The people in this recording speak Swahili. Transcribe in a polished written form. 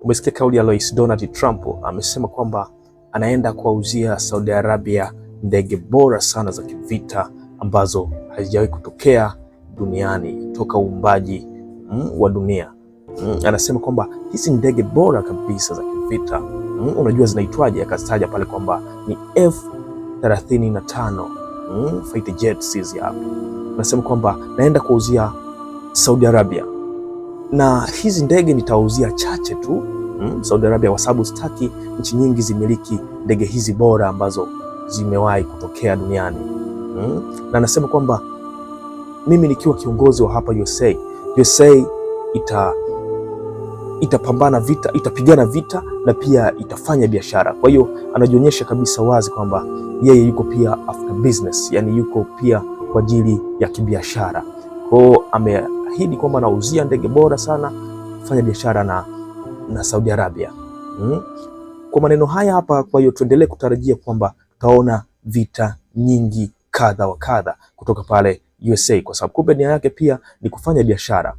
Umesikia kauli ya Rais Donald Trump, amesema kwamba anaenda kuwauzia Saudi Arabia ndege bora sana za kivita ambazo hazijawahi kutokea duniani toka uumbaji wa dunia. Anasema kwamba hizi ndege bora kabisa za kivita, unajua zinaitwaje? Akazitaja pale kwamba ni F35 fighter jets hizi hapa. Anasema kwamba naenda kuwauzia Saudi Arabia na hizi ndege nitauzia chache tu Saudi Arabia, kwa sababu sitaki nchi nyingi zimiliki ndege hizi bora ambazo zimewahi kutokea duniani. Na anasema kwamba mimi nikiwa kiongozi wa hapa USA, USA itapambana vita, itapigana vita na pia itafanya biashara. Kwa hiyo anajionyesha kabisa wazi kwamba yeye yuko pia after business, yani yuko pia kwa ajili ya kibiashara. Kwa hiyo ameahidi kwamba anauzia ndege bora sana kufanya biashara na Saudi Arabia. Kwa maneno haya hapa, kwa hiyo tuendelee kutarajia kwamba tutaona vita nyingi kadha wa kadha kutoka pale USA, kwa sababu kumbe nia yake pia ni kufanya biashara.